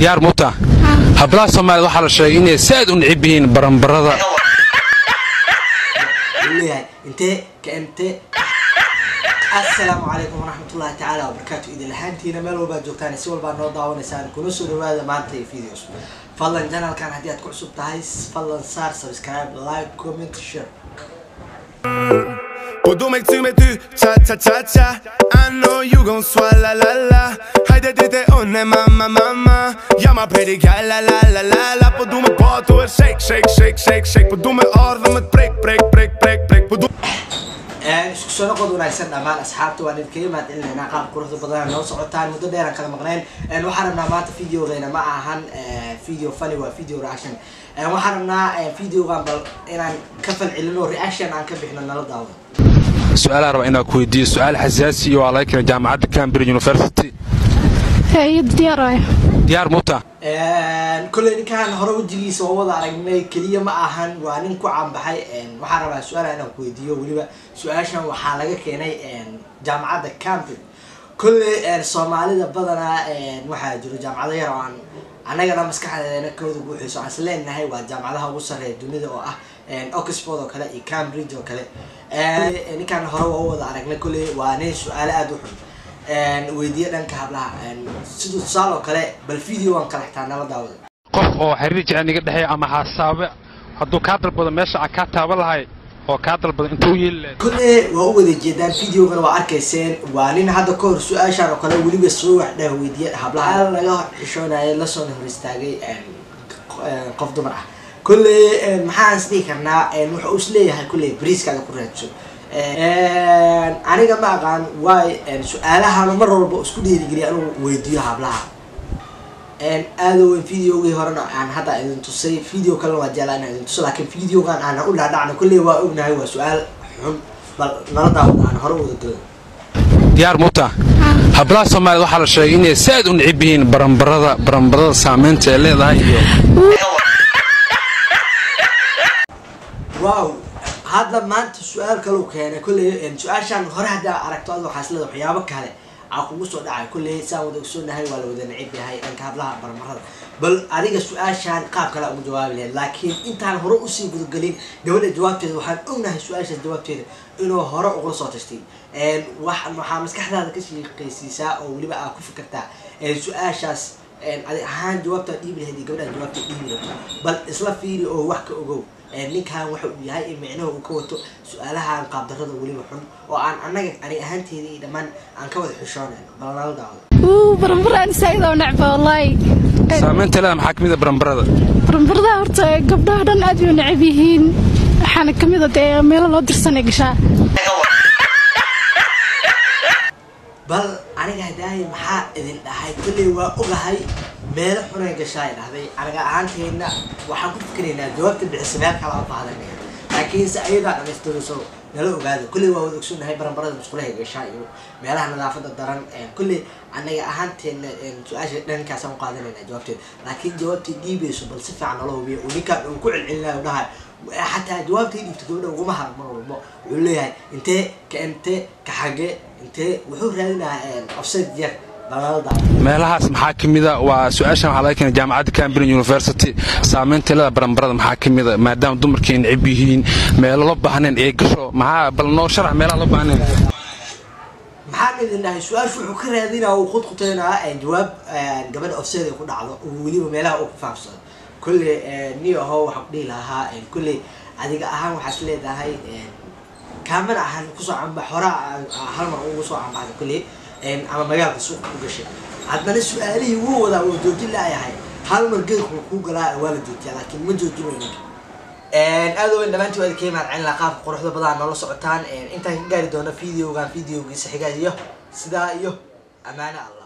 Diyaar muuta hablaha Soomaalida waxaa la sheegay inay saad u necib yihiin baranbarada. Leeyahay intee ka intee. Assalaamu calaykum waraxmatullahi tacaala wabarakaatu. Idin lahaantiina meel walbaad joogtaan, si walbaa noo daawanaysaan, kuna soo dhawaada maanta iyo videos. Fadlan channelkan haddii aad ku cusub tahay, fadlan saar subscribe, like, comment, share. Po du me këty me ty, cha cha cha cha. I know you gon' swalla la la. Hajde ti te unë mama mama. Jam a pretty girl, la la la la la. Po du me pa tu e shake shake shake shake shake. Po du me ardhe me t'prek prek prek prek prek. Po du Isku soo noqod wanaagsan dhammaan asxaabta. Waan idinkaga mahadcelinaynaa qaab quruxda badan noo socotaan. Muddo dheer aan kala maqnayn. Waxaan rabnaa maanta videogeena ma ahan video funny, waa video reaction. Waxaan rabnaa videogan bal inaan ka falcelino, reaction aan ka bixino. Nala daawado. Su-aalaha raba inaan ku weydiiyo su-aal xasaasi iyo waa laga keenay jaamacadda Cambridge University. Haye, diyaar waay. Diyaar muuta. Kolley ninkan hore wejigiisa waa wada aragnay, keliya ma ahan, waa nin ku caanbaxay. Waxaan rabaa su-aalaha inaan ku weydiiyo. Weliba su-aashan waxaa laga keenay jaamacadda Cambridge. Kolley Soomaalida badanaa waxaa jiro jaamacado yar oo aan annagana maskaxdeena kooda guuxayso, aan is leenahay waa jaamacadaha ugu sarreeya dunida, oo ah Oxford oo kale iyo Cambridge oo kale. Ninkan hore waa u wada aragnay. Kolley waa nin su-aalo aada u xun weydiiye dhanka hablaha, siduu tusaale oo kale. Bal video waan kala xitaa, nala daawada. Qof oo xiriir jecel niga dhexeeya ama xasaabe hadduu kaa dalbado meesha aan kaa taaban lahay oo kaa dalbado, intuu yeeli lahayd? Kolley waa u wada jeedaan, videogana waa arkayseen. Waa nin hadda ka hor su-aashaan oo kale weliba soo wax dheh weydiiye hablaha, laga xishoonayay, lasoo hor istaagay qof dumar ah. Kolley maxaan is dhihi karnaa? Wuxuu is leeyahay kolley bariiskaaga ku raadso. Aniga ma aqaan waay su-aalahan mar walba isku dhiirigeliya inuu weydiiyo hablaha aada weyn. Videogii horena aan hadda idin tusay, video kalena waa jeclaa inaan idin tuso, laakiin videogan aan u dhaadhacno. Kolley waa ognahay waa su-aal xun. Bal nala daawada, aan hore wada gelin. Diyaar muuta hablaha Soomaalida waxaa la sheegay inay saad u necib yihiin baranbarada, baranbarada saameynta ay leedahay iyo Wow, hadda maanta su-aal kale uu keenay. Kolley su-aashaan hore haddaa aragto ad waxaa isleedahay waxyaabo kale aa kugu soo dhacay. Kolley saan wada ogsoonahay waa la wada necib yahay dhanka hablaha baranbarada. Bal adiga su-aashaan qaab kale ugu jawaabi lahayd, laakiin intaan hore usii gudagelin gabadha jawaabteeda, waxaan ognahay su-aashaas jawaabteeda inuu hore ugula soo tashtay. Waxaa maskaxdaada ka shaqaysiisaa oo weliba aa ku fikirtaa su-aashaas adi ahaan jawaabtaa dhiibi lahayd iyo gabadhaan jawaabta dhiibi rabto. Bal isla fiiri oo wax ka ogow ninkan waxa uu yahay in micnaha uu ka wato su-aalahan qaabdarrada weliba xun oo aan annaga ani ahaanteeda iyo dhammaan aan ka wada xishoonayno. Bal nala daawado. Uu baranbaraan saaid oo necba wallahi. Saameynta leedahay maxaa kamid a baranbarada? Baranbarada horta gabdhaha dhan aad bay u necab yihiin, waxaana kamid a dee meelo loo dirsanay gashaa. Bal aniga hadaahi maxaa idin dhahay? Kolley waa ogahay meelo xunay gashaa ay dhahday. Aniga ahaanteenna waxaan ku fikiraynaa jawaabta bixisa meel kale aan qaadanaya, laakiinse ayadaa dhamaystirayso. Nala ogaado, kolley waa wada ogsoonnahay baranbarada musqulaha gashaa iyo meelaha nadaafada daran. Kolley anaga ahaanteenna su-aasha dhankaasaan u qaadanayna jawaabteeda, laakiin jawaabtay dhiibayso bal si fiican nala hubiya. Uu ninkaan uu ku celcelinayo dhahay, xataa jawaabtay dhiibto gabadha uguma haran. Mar walbo wuxuu leeyahay intee ka intee ka xage intee, wuxuu raadinayaa offset yar. Bal nala daawado. Meelahaas maxaa ka mid a? Waa su-aashan waxaa laga keenay jaamacadda Cambridge University. Saameynta leeda baranbarada maxaa ka mid a, maadaama dumarkii necib yihiin meelo loo baahnayn ee gasho? Maxaa bal noo sharax meelaha loo baahnayn? Maxaan idin dhahay? Su-aashu wuxuu ka raadinaa uu qudquteynaa jawaab gabadha offset ay ku dhacdo oo weliba meelaha uu ku faafsado. Kolley ni aho waxaan ku dhihi lahaa, kolley adiga ahaan waxaas leedahay kaamana ahaan kusoo camba horaa hal mar ugu soo cambaxday kolley ama magaalka suuqa ku gashay. Haddana su-aalihii wuu wadaa, wuu joojin laayahay. Hal mar geedku kuu galaa waa la joojiyaa, laakiin ma joojinayo ninka. Aad weyn dhammaantiin waa idinkaga mahad celin lahaa qaabka quruxda badan noola socotaan. Intaan ka gaari doono videogan videogiisa xiga iyo sidaa iyo amaano Allah.